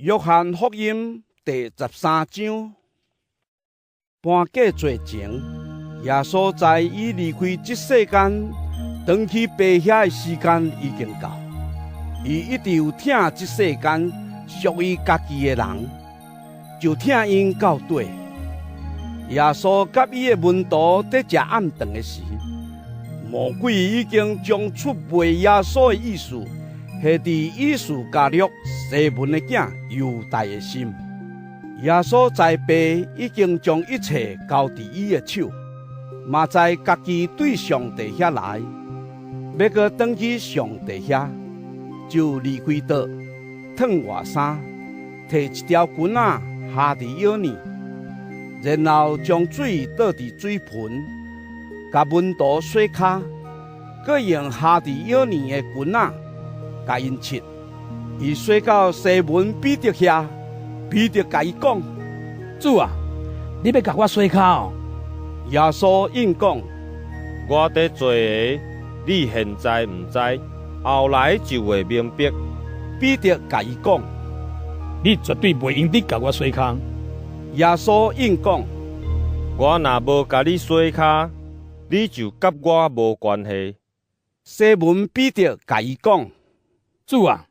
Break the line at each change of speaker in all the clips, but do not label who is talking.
約翰福音第13章，盤過節前，耶穌知伊離開這世間，轉去爸遐的時間已經到。伊一直有疼這世間屬於家己的人，就疼𪜶到底。耶穌佮伊的門徒佇食暗頓的時，魔鬼已經將出賣耶穌的意思下佇伊斯加略西門的囝猶大的心。耶穌知爸已經將一切交佇伊的手，嘛知家己對上帝遐來，欲閣轉去上帝遐，就離開桌，褪外衫，提一條裙仔縖佇腰呢，然後將水倒佇水盆，共門徒洗跤，閣用縖佇腰呢的裙仔共𪜶拭。伊洗到西門彼得遐，彼得共伊講：
主啊，你欲共我洗跤哦？
耶穌應講：
我佇做的，你現在毋知，後來就會明白。
彼得共伊講：
你絕對袂用得共我洗跤。
耶穌應講：
我若無共你洗跤，你就佮我無關係。
西門彼得共伊講：
主啊，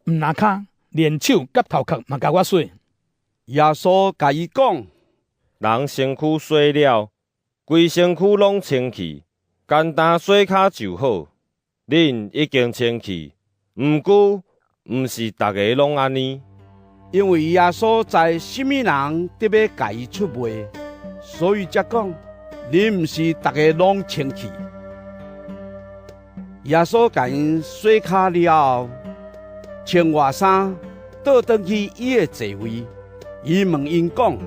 毋但跤，連手佮頭殼嘛共我洗。
耶穌共伊講：
人身軀洗了，規身軀攏清氣，干焦洗跤就好。恁已經清氣，毋過毋是逐个攏按呢。
因為耶穌知啥物人得欲共伊出賣，所以才講：恁毋是逐个攏清氣。耶穌共𪜶洗跤了後，穿外衫，倒轉去伊的座位。伊問𪜶講：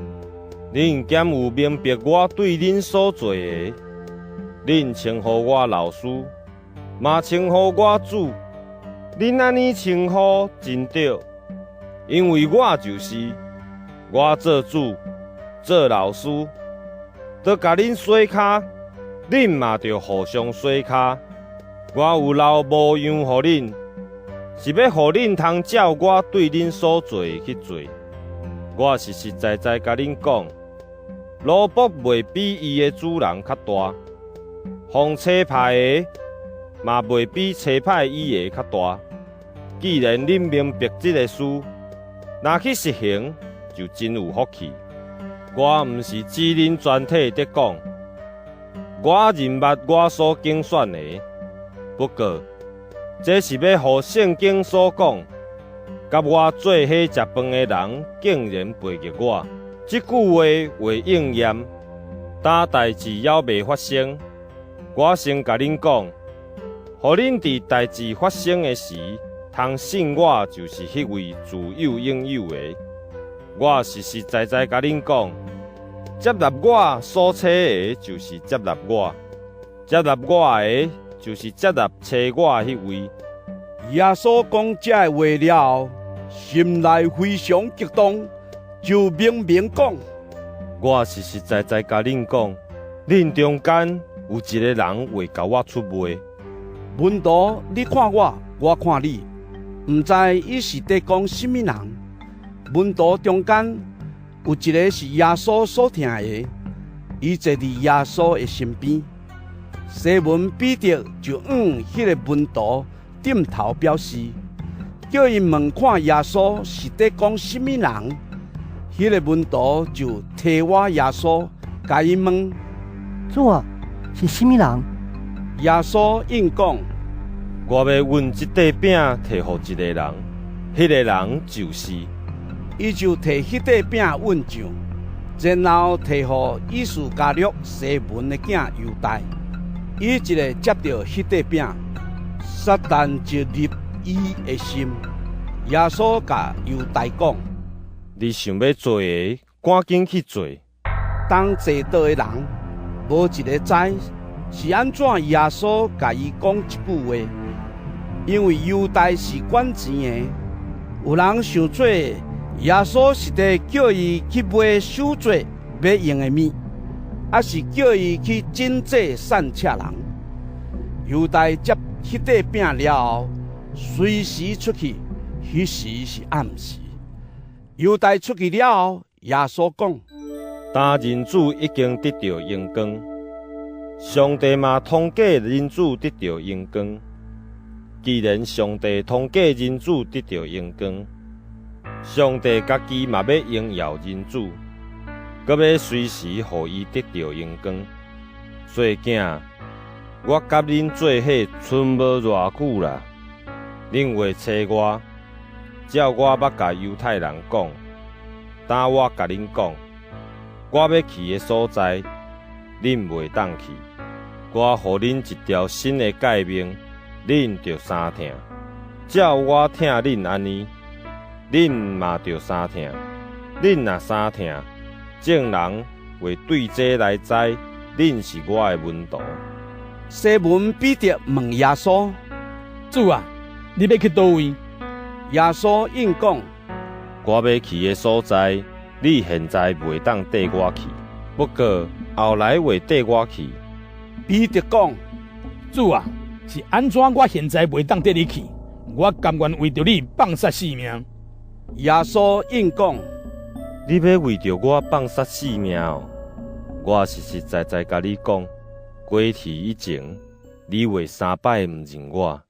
恁敢有明白我對恁所做的？恁稱呼我老師，嘛稱呼我主。恁按呢稱呼真對，因為我就是。我做主、做老師，都共恁洗跤，恁嘛著互相洗跤。我有留模樣予恁，是欲予恁通照我對恁所做的去做。我實實在在共恁講，奴僕袂比伊的主人較大，予差派的嘛袂比差派伊的較大。既然恁明白這个事，若去實行，就真有福氣。我毋是指恁全體佇講，我認捌我所揀選的。不過，這是欲予聖經所講，佮我做伙食飯的人竟然背逆我。這句話會應驗，但代誌猶未發生。我先共恁講，予恁佇代誌發生的時，通信我就是彼位自有永有的。我實實在在共恁講，接納我所差的，就是接納我；接納我的，就是接納差我彼位。
耶穌講這个話了後，心內非常激動，就明明講：
我實實在在共恁講，恁中間有一个人會共我出賣。
門徒，你看我，我看你，毋知伊是佇講啥物人。門徒中間有一个是耶穌所疼的，伊坐佇耶穌的身邊。西門彼得就向彼个門徒點頭表示，叫伊問看耶穌是佇講啥物人。彼个門徒就提倚耶穌，共伊問：
主啊，是啥物人？
耶穌應講：
我欲吮這塊餅提予一个人，彼个人就是。
伊就提彼塊餅吮醬，然後提予伊斯加略西門的囝猶大。伊一个接著彼塊餅，撒旦就入伊的心。耶穌共猶大講：
你想欲做的，趕緊去做。
當坐桌的人，無一个知是按怎耶穌共伊講這句話，因為猶大是管錢的，有人想做耶穌是佇叫伊去買守節欲用的物，抑是叫伊去賑濟散赤人。猶大接彼塊餅了後，隨時出去，彼時是暗時。猶大出去了後，耶穌講：
今人子已經得著榮光，上帝嘛通過人子得著榮光。既然上帝通過人子得著榮光，上帝家己嘛欲榮耀人子，閣欲隨時予伊得著榮光。細囝，我佮恁做伙賰無偌久啦，恁會揣我，照我捌共猶太人講，今我共恁講，我欲去的所在，恁袂當去。我予恁一條新的誡命，恁著相疼。照我疼恁按呢，恁嘛著相疼。恁若相疼，眾人會對這來知，恁是我的門徒。
西門彼得問耶穌：
主啊，你欲去佗位？
耶穌應講：
我欲去的所在，你現在袂當綴我去，不過後來會綴我去。
彼得講：
主啊，是按怎我現在袂當綴你去？我甘願為著你放殺性命。
耶穌應講：
你欲為著我放殺性命哦？我實實在在共你講，雞啼以前，你會三擺毋認我。